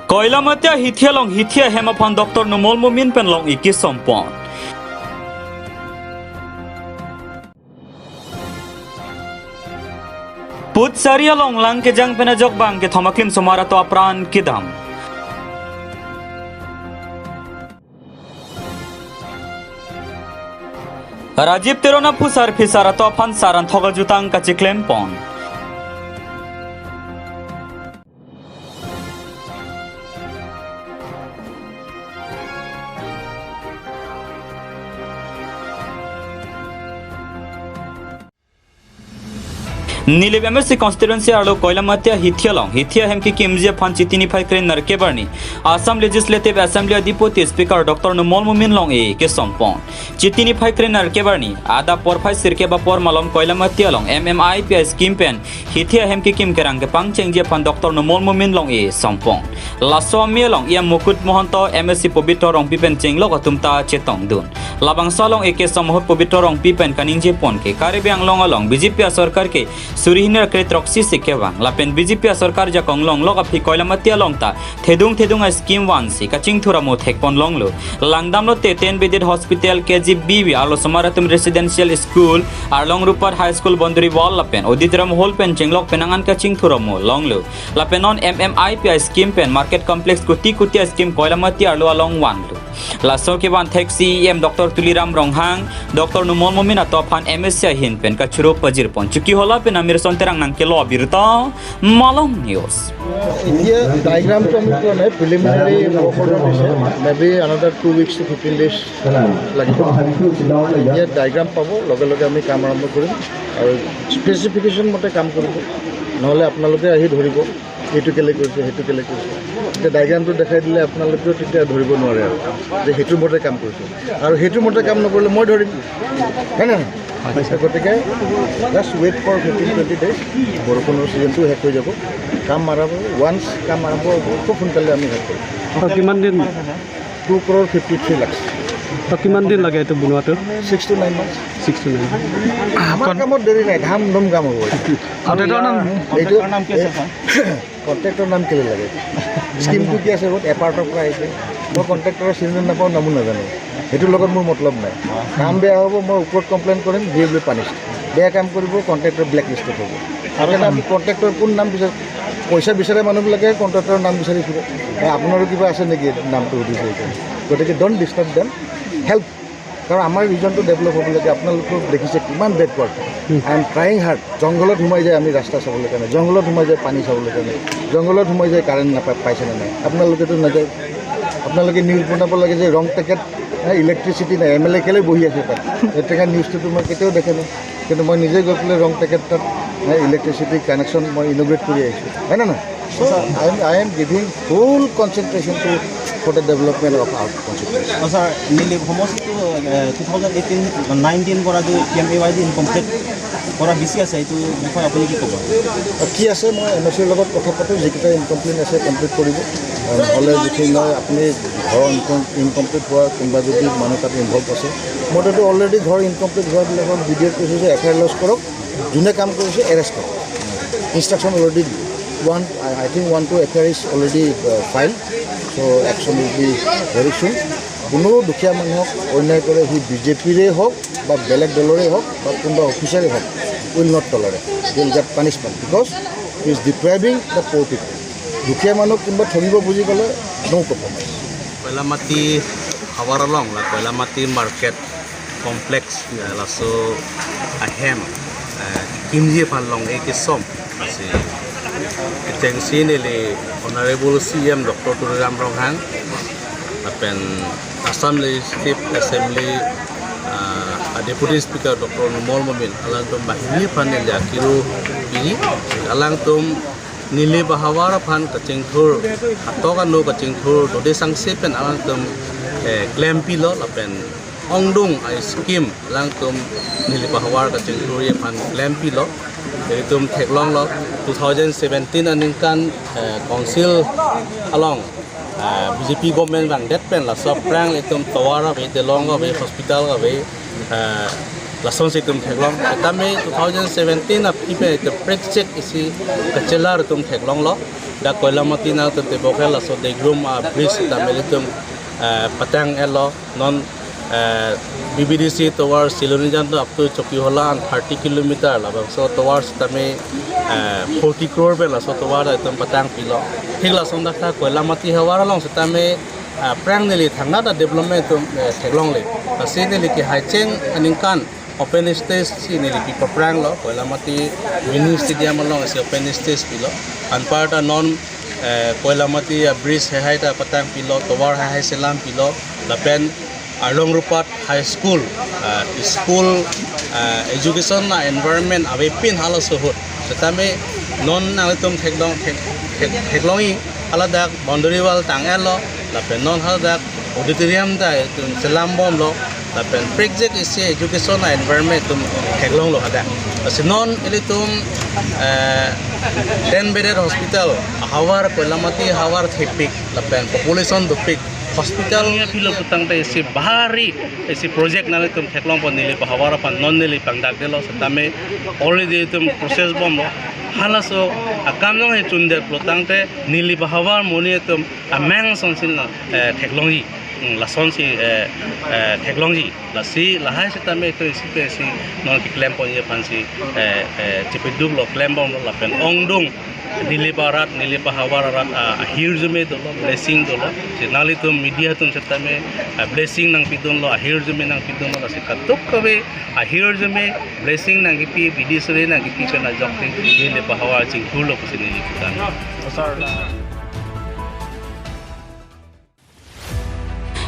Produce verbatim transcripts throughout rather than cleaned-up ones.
Koilamati ahithi along hithi ahem aphan Doctor Numal Momin pen long-e kesompon. Puthsari along lang kejang pen ajok bang kethom aklim osomar atum apran kedam. Rajiv Teron aphu sarpi sar atum aphan sar anthok ajutang kachiklempon. Nilip M A C constituency arlo Koilamati ahithi along hithi ahem kekimji aphan Chiti niphai kre nerkep arni Assam Legislative Assembly a Deputy Speaker Doctor Numal Momin long-e kesompon. Chiti niphai kre nerkep arni adap porphai sirkep apor malom Koilamati along M M I P I scheme pen hithi ahem kekim kerang kepangchengji aphan Doctor Numal Momin long-e sompon. Laso amei along E M Mukut Mahanta, M A C Pobitro Rongpi pen chenglok atum ta chetongdun. Labangso along A K som ahut Pobitro Rongpi pen kaningjepon ke Karbi Anglong along B J P asorkar ke suri hini ra kre throksi si kevang lapen B J P asorkar ajakong longlok aphi Koilamati along ta thedung thedung a scheme vansi kachingthur amo thekpon longlo. Langdamlote Ten Beded Hospital, K G B V, arlo osomar atum residential school, Arlong Rupat High School boundary wall lapen auditorium hall pen chenglok penang an kachingthur amo longlo. Lapen non M M I P I scheme pen market complex kuti kuti a scheme Koilamati arlo along vanlo. Laso kevan thek si E M Doctor Tuliram Ronghang, Doctor Numal Momin atum aphan M A C ahin pen kachoro pajirpon. Chokihola pen Amir Son Terang nangkelo abirta, Malong News. এতিয়া ডায়েগ্ৰামটো আমি পোৱা নাই, preliminary work order দিছে, maybe another two weeks two fifteen days লাগিব। এতিয়া ডায়েগ্ৰাম পাব, লগে লগে আমি কাম আৰম্ভ কৰিম আৰু স্পেচিফিকেশ্যন মতে কাম কৰিব, নহ'লে আপোনালোকে আহি ধৰিব এইটো কেলে কৰিছে, সেইটো কেলে কৰিছে। এতিয়া ডায়েগ্ৰামটো দেখাই দিলে আপোনালোকেও তেতিয়া ধৰিব নোৱাৰে আৰু যে সেইটো মতে কাম কৰিছে, আৰু সেইটো মতে কাম নকৰিলে মই ধৰিম, হয় নে নহয়? গতিকে just wait for fifteen twenty days, বৰষুণৰ ছিজনটো শেষ হৈ যাব, কাম আৰম্ভ, ৱান্স কাম আৰম্ভ হ'ব, খুব সোনকালে আমি শেষ কৰিম। আৰু কিমান দিন? Two crore fifty three lakh. তো কিমান দিন লাগে এইটো বনোৱাটো? Six to nine months. Six to nine. আমাৰ কামত দেৰি নাই, ধাম ধুম কাম হ'ব। কণ্ট্ৰেক্টৰ নাম? এইটো কণ্ট্ৰেক্টৰ নাম কেলে লাগে? স্কিমটো কি আছে, ক'ত এপাৰ্টৰ পৰা আহিছে? মই কণ্ট্ৰেক্টৰৰ চিনি নাপাওঁ, নামো নাজানো, সেইটোৰ লগত মোৰ মতলব নাই। কাম বেয়া হ'ব, মই ওপৰত কমপ্লেইন কৰিম, he will be punished। বেয়া কাম কৰিব, কণ্ট্ৰেক্টৰ ব্লেক লিষ্টত হ'ব। সেইকাৰণে আমি কণ্ট্ৰেক্টৰ কোন নাম বিচাৰ, পইচা বিচাৰে মানুহবিলাকে কণ্ট্ৰেক্টৰৰ নাম বিচাৰি ফুৰে। বা আপোনাৰো কিবা আছে নেকি নামটো সুধিছে এইটো? গতিকে don't disturb them, help। কাৰণ আমাৰ ৰিজনটো ডেভেলপ হ'ব লাগে। আপোনালোকক দেখিছে কিমান backward. I am trying hard। জংঘলত সোমাই যায় আমি ৰাস্তা চাবলৈ কাৰণে, জংঘলত সোমাই যায় পানী চাবলৈ কাৰণে, জংঘলত সোমাই যায় কাৰেণ্ট নাপায়, পাইছেনে নাই? আপোনালোকেতো নাযায়। আপোনালোকে নিউজ বনাব লাগে যে ৰং টেকেত, ইলেক্ট্ৰিচিটি নাই, এম এল এ কেলে বহি আছে তাত। এই টেঙা নিউজটোতো মই কেতিয়াও দেখা নাই। কিন্তু মই নিজে গৈ পেলাই ৰং টেকেত তাত ইলেক্ট্ৰিচিটি কানেকশ্যন মই ইনগ্ৰেট কৰি আহিছোঁ, হয় নে নহয়? So I am, I am giving full concentration to, for the development of our constituency. অ, ছাৰ, নিলিপ সমষ্টিটো টু থাউজেণ্ড এইটিন নাইনটিন পৰা যে P M A Y D incomplete কৰা বেছি আছে, এইটো বিষয়ে আপুনি কি ক'ব? কি আছে, মই এন অ' চিৰ লগত কথা পাতোঁ, যিকেইটা ইনকমপ্লিট আছে কমপ্লিট কৰিব। আৰু নহ'লে যিখিনি নহয়, আপুনি ঘৰৰ ইনকম ইনকমপ্লিট হোৱা কোনোবা যদি মানুহ তাত ইনভল্ভ আছে, মইতো অলৰেডি ঘৰ ইনকমপ্লিট হোৱাবিলাকক বি ডি অ'ক কৈছোঁ যে এফ আই আৰ লজ কৰক, যোনে কাম কৰিছে এৰেষ্ট কৰক। Instruction already one, I, I think one two F I R is already, uh, filed, so action will be very soon. কোনো দুখীয়া মানুহক অন্যায় কৰে, সি বি জে পিৰে হওক বা বেলেগ দলৰে হওক বা কোনোবা অফিচাৰে হওক, will not tolerate, will get punishment because he is depriving the poor people। দুখীয়া মানুহ কোনোবা ঠগিব বুজি গ'লে no compromise। Koilamati havar along la Koilamati market complex, eh, laso ahem, eh, kimji aphan long-e kesom. Si kechengsi neli Honorable C E M Doctor Tuliram Ronghang, lapen Assam Legislative Assembly, ah, a Deputy Speaker Doctor Numal Momin, alangtum banghini aphan neli akiro pini, alangtum Nilip ahavar aphan kachingthur, atok ano kachingthur dode sangse pen alangtum, eh, klempilo lapen ongdung a scheme alangtum Nilip ahavar kachingthurji aphan klempilo. Ilitum theklonglo two thousand seventeen aningkan, eh, council along, eh, B J P government vangdet pen laso aphrang ilitum tovar ave, delong ave, hospital ave, eh, Lasonsi itum theklong. Setame two thousand seventeen aphi pen itum prekchek isi kachelar itum theklonglo. Dak Koilamati nangtum tebok ke laso Degrum a bridge setame ilitum, eh, patang-etlo. Non, eh, B B D C towards Silonijan to up to Chokihola an thirty kilometer, labangso towards setame, eh, forty crore pen laso towards itum patangpilo. Thik lason dak ta Koilamati havar along setame, eh, aphrang neli thangnat a development itum, eh, theklongle. Lasi neli kehaicheng aningkan open stage si neli pi papranglo, Koilamati mini stadium alongsi open stage pilo. Anparta non, eh, Koilamati a bridge heihai ta patangpilo, tovar heihai selam pilo, lapen Arlong Rupat High School, ah, school, ah, education a environment avepin halaso ahut. Setame non nanglitum theklong, thek-, thek-, theklongji, haladak boundary wall tang-etlo, lapen non haladak auditorium ta itum selambomlo, lapen prekchek isi education a environment itum theklonglo hadak. Lasi non ilitum, eh, ten bedded hospital, havar Koilamati havar thepik, lapen population dopik, hospital ya pilo putangte isi bahari, isi project nanglitum theklongpo, neli pahavar aphan non neli pangdakdelo setame already itum process bomlo. Halaso akam nangchundet pulotangte neli pahavar amonit atum amang asonsi, eh, theklongji, mm, lasonsi, eh, eh, theklongji. Lasi lahai setame itum isi pe isi non keklemponji aphansi, eh, eh, chepeduklo, klembomlo lapen ongdung neli pa arat, neli pahavar arat, ah, ahirjume dolo, blessing dolo. Si nanglitum media atum setame, ah, blessing nangpidunlo, ahirjume nangpidunlo, lasi kadokave ahirjume blessing nangkipi, bidi suri nangkipi pen ajok si neli pahavar chingthurlo pusi neli kitan.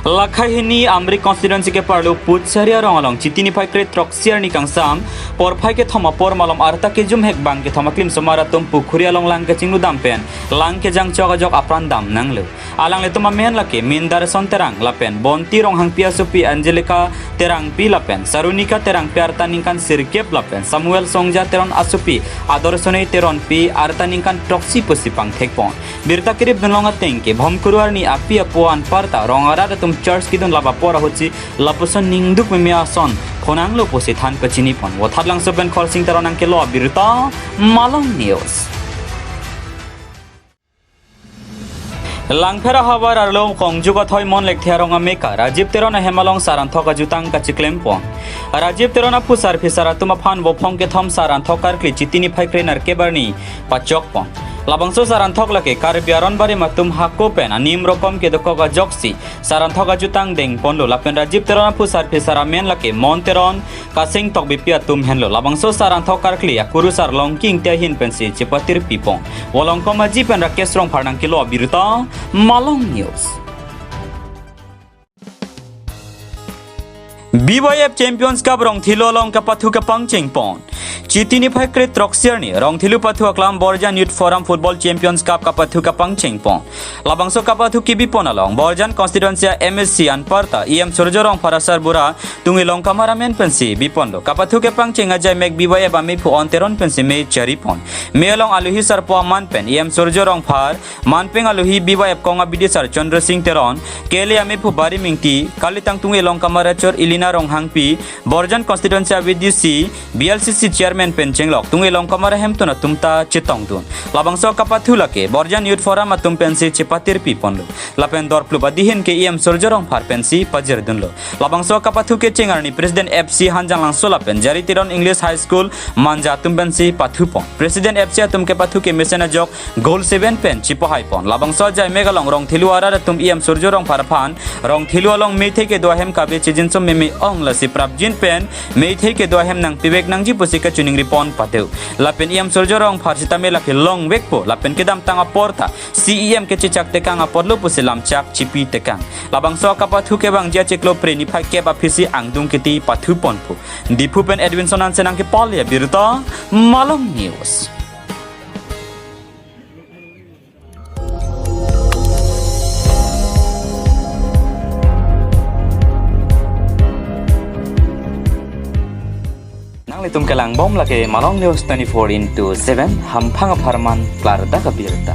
Lakhai hini Amri constituency keparlo Puchari arong along Chiti niphai kre throksi arni kangsam porphai kethom apor malom arta kejum hek bang kethom aklim osomar atum pukhuri along lang kachingludam pen lang kejang chok ajok apran damnanglo. Alanglitum amen lake Mindarson Terang lapen Bonti Ronghangpi asopi Angelica Terangpi lapen Sarunika Terangpi arta ningkan sirkep lapen Samuel Songja Teron asopi Adorsoni Teronpi arta ningkan throksi pusi pangthekpon. Birta keripdunlong ateng ke Bhomkuru arni api apo anparta rong arat atum church kedun lap apor ahutsi lapuson ningduk meme ason phonanglo pusi than pachinipon. Vothatlangso pen Khorsing Teron nangkelo abirta, Malong News. Langpher ahavar arlo Kongju Kathoi Mon Lekthe arong ameka Rajib Teron ahem along sar anthok ajutang kachiklempon. Rajib Teron aphu sarpi sar atum aphan vophong kethom sar anthok karkli Chiti niphai kre nerkep arni pachokpon. Labangso sar anthok lake Karbi aron barim atum hako pen anim rokom kedokok ajoksi sar anthok ajutang dengponlo lapen Rajib Teron aphu sarpi sar amen lake Mon Teron, Kasing Tokbipi atum henlo. Labangso sar anthok karkli akurusar Longki Ingti ahin pensi chepatirpipon. Volongkom Aji pen Rakesh Rongphar nangkelo abirta, Malong News. B Y F Champions Cup Rongthelu along kapathu kepangchengpon. Chiti niphai kre throksi arni Rongthelu pathu aklam Borjan Youth Forum Football Champions Cup kapathu kepangchengpon. Labangso kapathu kebipon along Borjan constituency M A C anparta E M Surjo Rongphar asarbura Tunge Longkamar amen pensi biponlo. Kapathu kepangcheng ajai mek B Y F amephu On Teron pensi me charipon. Me along alohi sarpo aman pen E M Surjo Rongphar, manpeng alohi B Y F kong abidi sar Chandra Sing Teron, K L A amephu Barim Ingti, kalitang Tunge Longkamar achor Elina Ronghangpi, Borjan constituency a V D C, B L C C chairman pen chenglok Tunge Longkamar ahemtun atum ta chetongdun. Labangso kapathu lake Borjan Youth Forum atum pensi chepatirpiponlo. Lapen dorplup adihin ke E M Surjo Rongphar pensi pajirdunlo. Labangso kapathu kecheng arni President F C Hanjanglangso lapen Jari Teron English High School Manja atum pensi pathupon. President F C atum kepathu kemesen ajok goal seven pen chipohaipon. Labangso ajai mek along Rongthelu arat atum E M Surjo Rongphar aphan Rongthelu along meithai kedo ahem kave chijinso meme ong lasi prapjin pen meithai kedo ahem nangpivek nangji pusi kachiningripon pado. Lapen E M Surjo Rongphar sitame lake longvekpo lapen kedamtang aporta C E M kechechak tekang aporlo pusi lamchak chipi tekang. Labangso kapathu kevangji achiklo Phre niphai kep aphisi angdung kiti pathuponpo. Diphu pen Edwinson Hanse nangkepale abirta, Malong News. Nanglitum kelangbom lake Malong News twenty-four into seven, hamphang apharman klardak abirta.